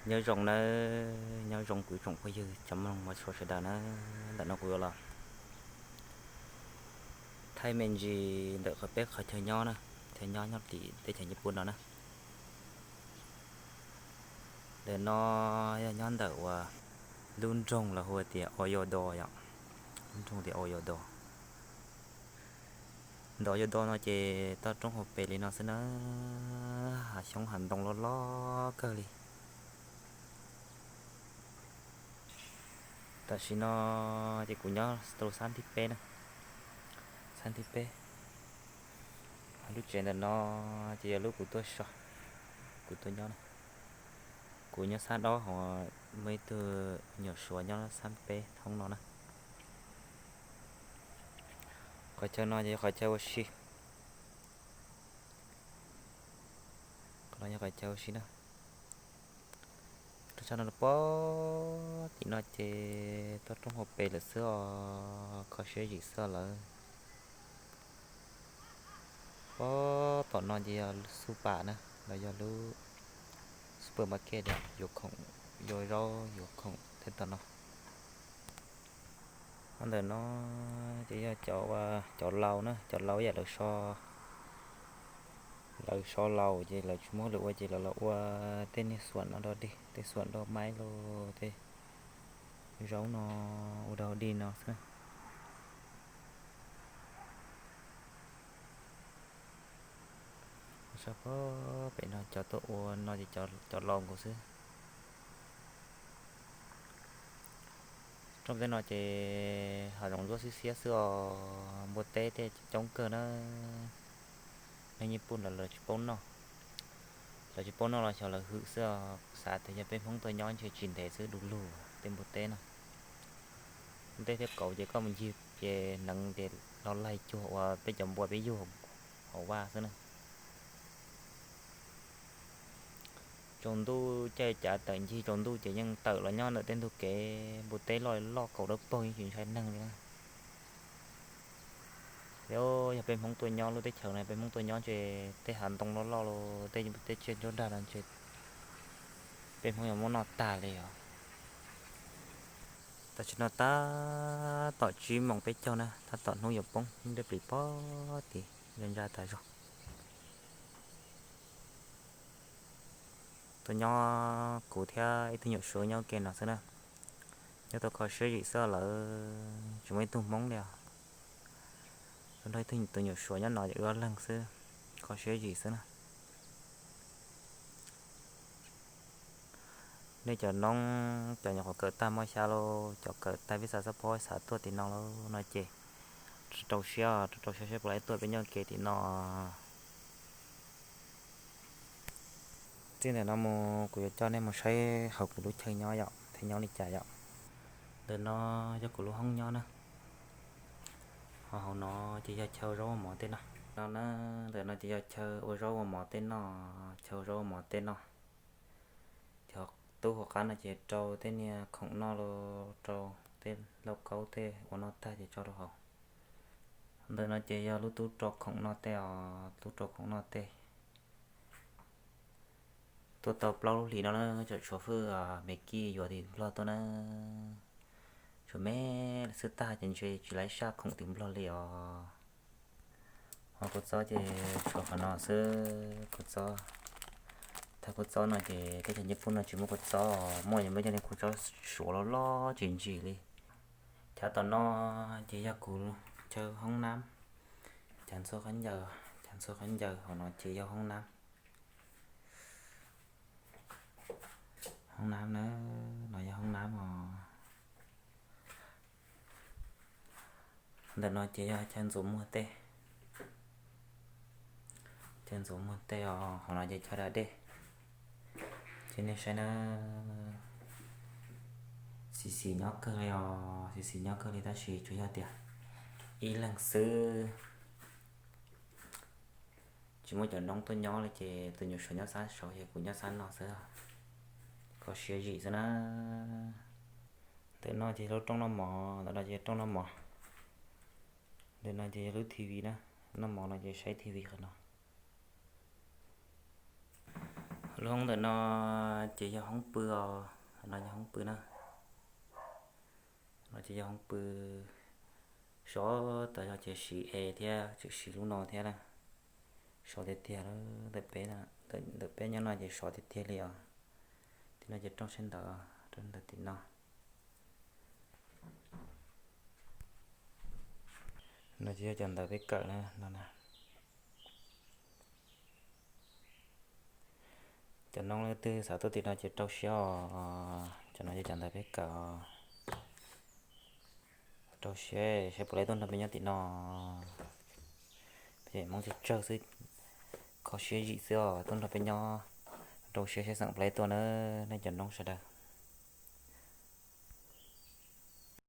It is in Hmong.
Nyob zoo nawb, nyob zoo kuv tsoom phooj ywg cov mloog mos tshua sawv daws na. Ntawm no kuv yuav los thaij me ntsis ntawm qhov peb qhov chaw nyob na, chaw nyob nyob tim teb chaws Nyij Pooj no na. Ntawm no yog nyob ntawm uas lub nroog los hu tias Oyodol yom, lub nroog tias Oyodol. Ntawm Oyodol no ces toj roob hauv pes li no xwb na, hav xyoob hav ntoo loj loj kawg li. Tam sim no ces kuv nyob rau xab thib peb na, xab thib peb. Lub tsev ntawm no ces yog lub kuv tuaj so, kuv tuaj nyob na. Kuv nyob xab daub hauv, muaj ib tug nyuam suav nyob xab peb thoob no na. Qhov chaw no ces yog qhov chaw ua si, qhov no yog qhov chaw ua si na. Rau sab no pob tim no ces toj roob hauv pes lawm xwb os, kho siab zim xwb lawm. Pob tom no ces yog xu pas na, los yog lub supermarket, yuav khoom, yuav zaub yuav khoom tej tom no. Ntawm no ces yog cov, cov laus na, cov laus yam lawv so, lawv so laus ces lawv tsis muab lawv ua ces lawv los ua tej niag xuam no dog dig, tej xuam dog maib los tej zaub no ua dog dig no xwb. Sab pem no cov tuaj ua no ces cov laus nkaus xwb. Rooj tej no ces hav zoov ntsuab xiab xiab xwb os, npua teb thiaj coob kawg na. Neeg Nyij Pooj lawv tsis paub noj, lawv tsis paub noj los xyov lawv hwm xwb os. Xav tias yog peb Hmoob tuaj nyob ntshe tsis ntev xwb du lug tej npua teb no. Npua teb thiab kauv ces koj mus ncig ces hneev ces los laig cuag uas peb cov npua peb yug hauv vaj xwb na. Tsaus ntuj caij cav tawm ncig tsaus ntuj ces yeej tawm los nyob ntawm tej ntug kev, npua teb loj loj kaus dawb paug yeej tsis ntshai neeg li na. Yog peb Hmoob tuaj nyob lub teb chaws no, peb Hmoob tuaj nyob ntshe tej hav ntoo loj loj los tej, tej tsiaj nruab nrag no ntshe peb Hmoob yuav muab noj tag li os. Tam sim no tab tom tsib moos peb caug na, tab tom hnub yuav poob, dej plis pob tim ntsa tas zog. Tuaj nyob kuv thiab ib tug nyuam suav nyob ke no xwb na. Nyob tau kho siab zim xwb lawm, tsis muaj ib tug Hmoob li os. Tuaj nrog ib tug tus nyuam suav nyob no ces wb ob leeg xwb, kho siab zim xwb na. Nej cov noob cov nyuam qhuav kawm tag moj xya lauj, cov kawm tag peb xav xab phob xav tuaj tim no lauj no ces rau siab, rau siab saib puas laib tuaj peb nyob ke tim no. Txij ntawm no mus kuv yuav coj nej mus saib hauv kuv lub chaw nyob yom, thiab nyob li cas yom. Ntawm no yog kuv lub hoob nyob na. Ho hauv no ces yog chaw ua zaub ua mov tej no. No na, ntawm no ces yog chaw ua zaub ua mov tej no, chaw ua zaub ua mov tej no. Cov tub hauv qab no ces rau tej niag khoom noj los rau tej lauj kaub tej ua noj tag ces tso rau hauv. Ntawm no ces yog lub tub rau khoom noj tej os, tub rau khoom noj tej. Tuaj tau plaub lub hlis no na, tseem tshuav fwj me kij yuav tim Nplog tuaj na. Tshuav me xwb tag ces ntshe tsis laib saj khoom tim Nplog li os. Ho kua txob ces tshuav qhov no xwb, kua txob. Thaj kua txob no ces teb chaws Nyij Pooj no tsis muaj kua txob, muaj yog muaj cov niag kua txob suav loj loj tsis ntsim li. Chav tom no ces yog kuv chaw hoob nab, chav ntxhua khaub ncaws, chav ntxhua khaub ncaws, hauv no ces yog hoob nab. Hoob nab na, no yog hoob nab os. Ntawm no ces yog chaw ntxuav muag tej, chaw ntxuav muag tej os, hauv no ces chaw da dej. Ces nej saib na, xis xis nyob kawg li os, xis xis nyob kawg li tab sis tsuas yog tias ib leeg xwb. Tsis muaj cov noob tuaj nyob li ces tus nyuam suav nyob sab saud ces kuv nyob sab no xwb. Kho siab zim xwb na. Ntawm no ces lub rooj noj mov, ntawm no ces rooj noj mov. Ntawm no ces yog lub T V na, noj mov no ces saib T V qhov no. Lub hoob ntawm no ces yog hoob pw os, no yog hoob pw na. No ces yog hoob pw, sov tas zog ces siv es thiab tseem siv lub no thiab na. Sov tiag tiag, ntawm peb, ntawm peb nyob no ces sov tiag tiag li os. Tim no ces rooj siab ntawd, rooj ntawd tim no. No ces yog cov ntawv peb kawm na, no na. Cov noob leej twg xav tuaj tim no ces rau siab os, cov no yog cov ntawv peb kawm. Rau siab saib puas laib tuaj nrog peb nyob tim no. Peb cov Hmoob tsawg tsawg xwb, kho siab zim xwb os, tuaj nrog peb nyob. Rau siab saib xeem puas laib tuaj na, nej cov noob sawv daws.